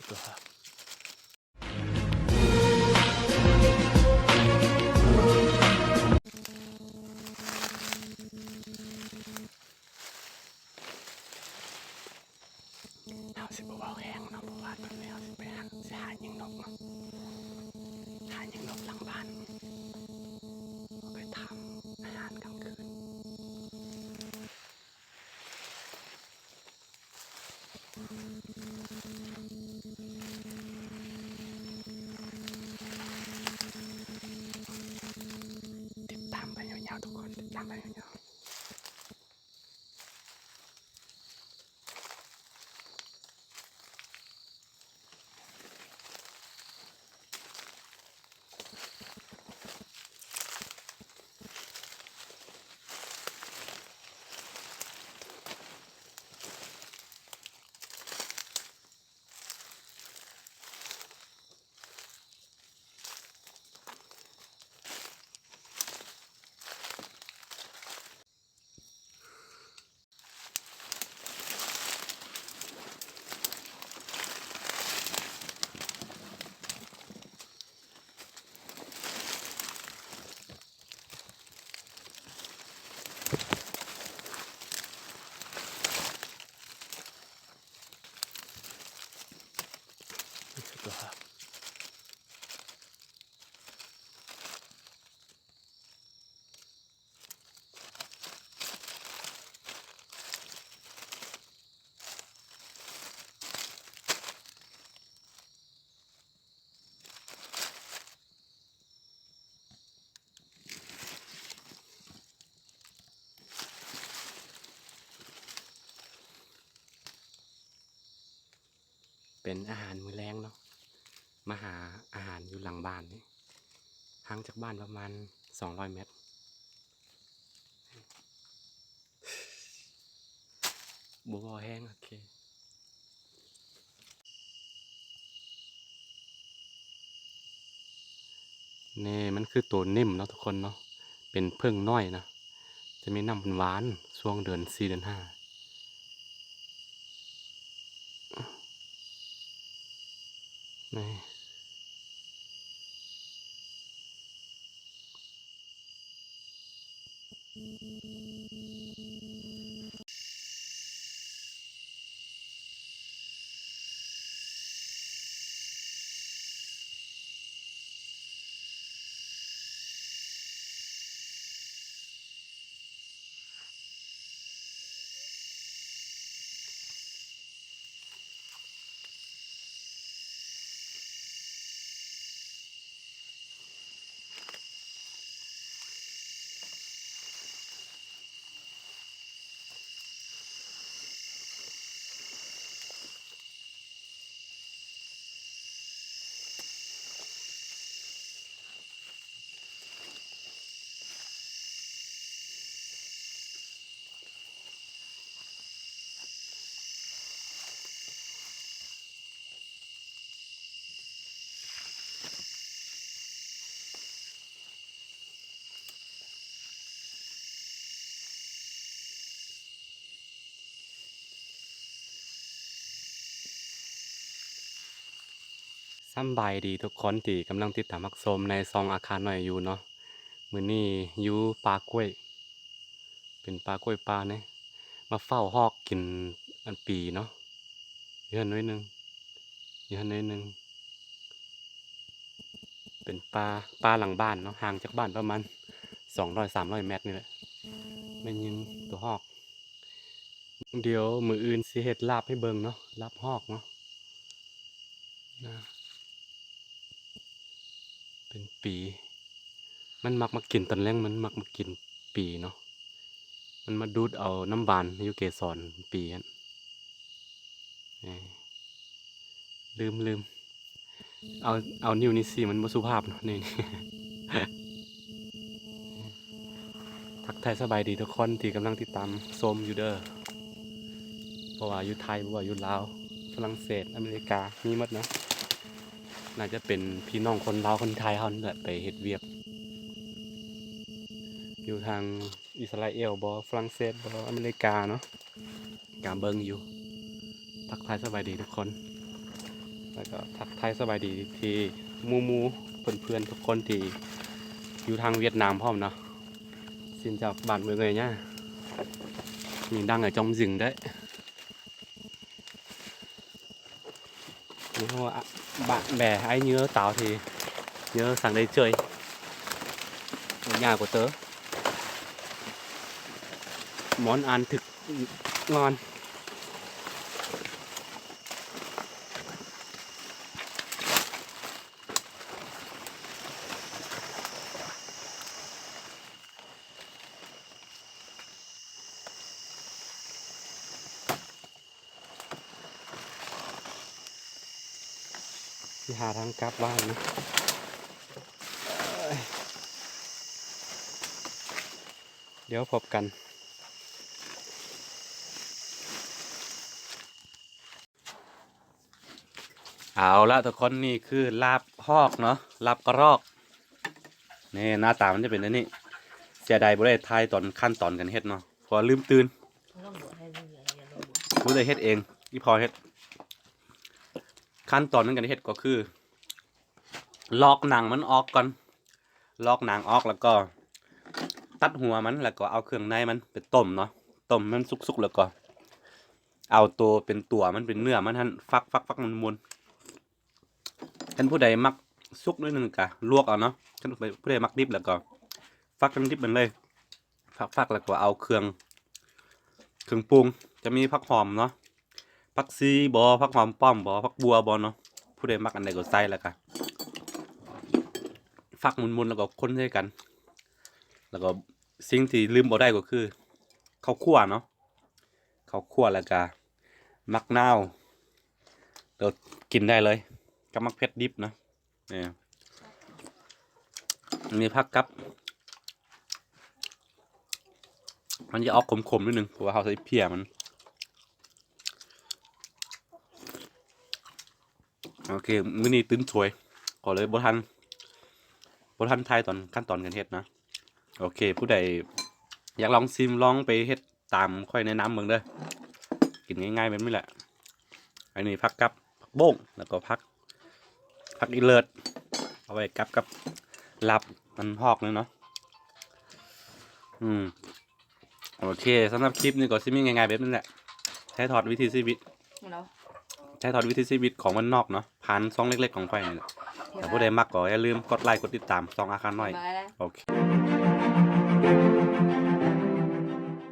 ຕົວ. ເຮົາຊິບໍ່ເວົ້າແຮງເນາະ ເພາະວ່າຕອນນີ້ເຮົາຊິໄປຫາ ຊິຫາຍິງນົກເນາະ ຫາຍິງນົກຫຼັງບ້ານ ເຮົາໄປຖາມອາຫານກາງຄືນ. ຕິດຕາມໄປຍາວໆ ທຸກຄົນ ຕິດຕາມໄປຍາວໆ. ເປັນອາຫານມື້ແລງເນາະ ມາຫາອາຫານຢູ່ຫຼັງບ້ານນີ້ ຫ່າງຈາກບ້ານປະມານສອງຮ້ອຍແມັດ. ບໍ່ເວົ້າແຮງ ໂອເຄ. ນີ້ມັນຄືໂຕເນັ່ມເນາະທຸກຄົນເນາະ ເປັນເຜິ້ງນ້ອຍນະ ຈະມີນ້ຳຫວານໆ ຊ່ວງເດືອນສີ່ເດືອນຫ້າ ນີ້. ສຳບາຍດີທຸກຄົນທີ່ກຳລັງຕິດຕາມຮັບຊົມໃນຊ່ອງອາຄານ້ອຍຢູ່ເນາະ. ມື້ນີ້ຢູ່ປ່າກ້ວຍ ເປັນປ່າກ້ວຍປ່ານີ້ ມາເຝົ້າຮອກກິນອັນປີເນາະ. ຢູ່ຫັ້ນໜ້ອຍໜຶ່ງ ຢູ່ຫັ້ນໜ້ອຍໜຶ່ງ. ເປັນປ່າ ປ່າຫຼັງບ້ານເນາະ ຫ່າງຈາກບ້ານປະມານສອງຮ້ອຍ ສາມຮ້ອຍແມັດນີ້ແຫຼະ. ແມ່ນຍິງຕົວຮອກ. ດຽວມື້ອື່ນຊິເຮັດລາບໃຫ້ເບິ່ງເນາະ ລາບຮອກເນາະ. ນະ ເປັນປີ ມັນມັກມາກິນຕອນແລງ ມັນມັກມາກິນປີເນາະ. ມັນມາດູດເອົານ້ຳຫວານຢູ່ເກສອນປີຫັ້ນ. ເອີ ລືມ ລືມ ເອົາ ເອົານິ້ວນີ້ຊີ້ ມັນບໍ່ສຸພາບເນາະ ນີ້. ທັກທາຍສະບາຍດີທຸກຄົນທີ່ກຳລັງຕິດຕາມຊົມຢູ່ເດີ ບໍ່ວ່າຢູ່ໄທ ບໍ່ວ່າຢູ່ລາວ ຝຣັ່ງເສດ ອາເມລິກາ ມີໝົດເນາະ. ໜ້າຈະເປັນພີ່ນ້ອງຄົນລາວຄົນໄທເຮົານີ້ແຫຼະ ໄປເຮັດວຽກຢູ່ທາງອິດສະຣາແອລບໍ ຝຣັ່ງເສດບໍ ອາເມລິກາເນາະ. ກະເບິ່ງຢູ່. ທັກທາຍສະບາຍດີທຸກຄົນ. ແລ້ວກໍທັກທາຍສະບາຍດີທີ່ໝູ່ໆເພື່ອນໆທຸກຄົນທີ່ຢູ່ທາງຫວຽດນາມພ້ອມເນາະ. ຊິນເຈົ້າ ບ້ານເມືອງເອີຍຍາ ມີດັງໄອຈອມຈຶ່ງໄດ້. ນີ້ເຮົາ ອະ ບະ ແບ ໄອເຍອຕາວທີ່ເຍອສັງໄດ້ເຈີຍ ຍາກວ່າເຕີ ໝອນອານຖືກງອນ. ຊິຫາທາງກັບບ້ານນະ. ດຽວພົບກັນ. ເອົາລະທຸກຄົນ, ນີ້ຄືລາບຮອກເນາະ, ລາບກະຮອກ. ນີ້ໜ້າຕາມັນຈະເປັນແນວນີ້. ເສຍດາຍບໍ່ໄດ້ຖ່າຍຕອນຂັ້ນຕອນການເຮັດເນາະ ເພາະວ່າລືມຕື່ນ. ບໍ່ໄດ້ເຮັດເອງ, ອີ່ພໍ່ເຮັດ. ຂັ້ນຕອນໃນການເຮັດກໍຄື ລອກໜັງມັນອອກກ່ອນ. ລອກໜັງອອກ ແລ້ວກໍຕັດຫົວມັນ ແລ້ວກໍເອົາເຄື່ອງໃນມັນໄປຕົ້ມເນາະ. ຕົ້ມໃຫ້ມັນສຸກໆ ແລ້ວກໍເອົາໂຕເປັນຕົວມັນ ເປັນເນື້ອມັນຫັ້ນ ຟັກໆໆໝູນໆ. ຄັນຜູ້ໃດມັກສຸກໜ້ອຍໜຶ່ງກະລວກເອົາເນາະ. ຄັນຜູ້ໃດມັກດິບ ແລ້ວກໍຟັກທັງດິບມັນເລີຍ. ຟັກໆ ແລ້ວກໍເອົາເຄື່ອງ ເຄື່ອງປຸງ ຈະມີຜັກຫອມເນາະ, ຜັກຊີບໍ ຜັກຫອມປ້ອມບໍ ຜັກບົ່ວບໍເນາະ, ຜູ້ໃດມັກອັນໃດກໍໃສ່. ແລ້ວກໍຟັກໝູນໆ ແລ້ວກໍຄົນໃສ່ກັນ. ແລ້ວກໍສິ່ງທີ່ລືມບໍ່ໄດ້ກໍຄືເຂົ້າຂົ້ວເນາະ, ເຂົ້າຂົ້ວ ແລ້ວກໍໝາກນາວ ແລ້ວກິນໄດ້ເລີຍກັບໝາກເຜັດດິບເນາະ. ນີ້ ມີຜັກກັບ ມັນຈະອອກຂົມໆ ໜ້ອຍໜຶ່ງ ເພາະວ່າເຮົາໃສ່ເພຍມັນ. ໂອເຄ ມື້ນີ້ຕື່ນສວຍ ກໍເລີຍບໍ່ທັນ ບໍ່ທັນຖ່າຍຕອນຂັ້ນຕອນການເຮັດນະ. ໂອເຄ ຜູ້ໃດຢາກລອງຊີມ ລອງໄປເຮັດ ຕາມຂ້ອຍແນະນຳເບິ່ງເດີ. ກິນງ່າຍໆແບບນີ້ແຫຼະ. ອັນນີ້ຜັກກັບ ຜັກບົ້ງ ແລ້ວກໍຜັກ ຜັກອີເລີດ ເອົາໄວ້ກັບກັບລາບມັນຮອກນີ້ເນາະ. ອືມ ໂອເຄ ສຳລັບຄລິບນີ້ກໍຊິມີງ່າຍໆແບບນີ້ແຫຼະ. ຖ່າຍທອດວິຖີຊີວິດ ເນາະ ຖ່າຍທອດວິຖີຊີວິດຂອງບ້ານນອກເນາະ ຜ່ານຊ່ອງເລັກໆຂອງຂ້ອຍນີ້ແຫຼະ. ຖ້າຜູ້ໃດມັກກໍຢ່າລືມກົດໄລກົດຕິດຕາມຊ່ອງອາຄານ້ອຍ. ໂອເຄ.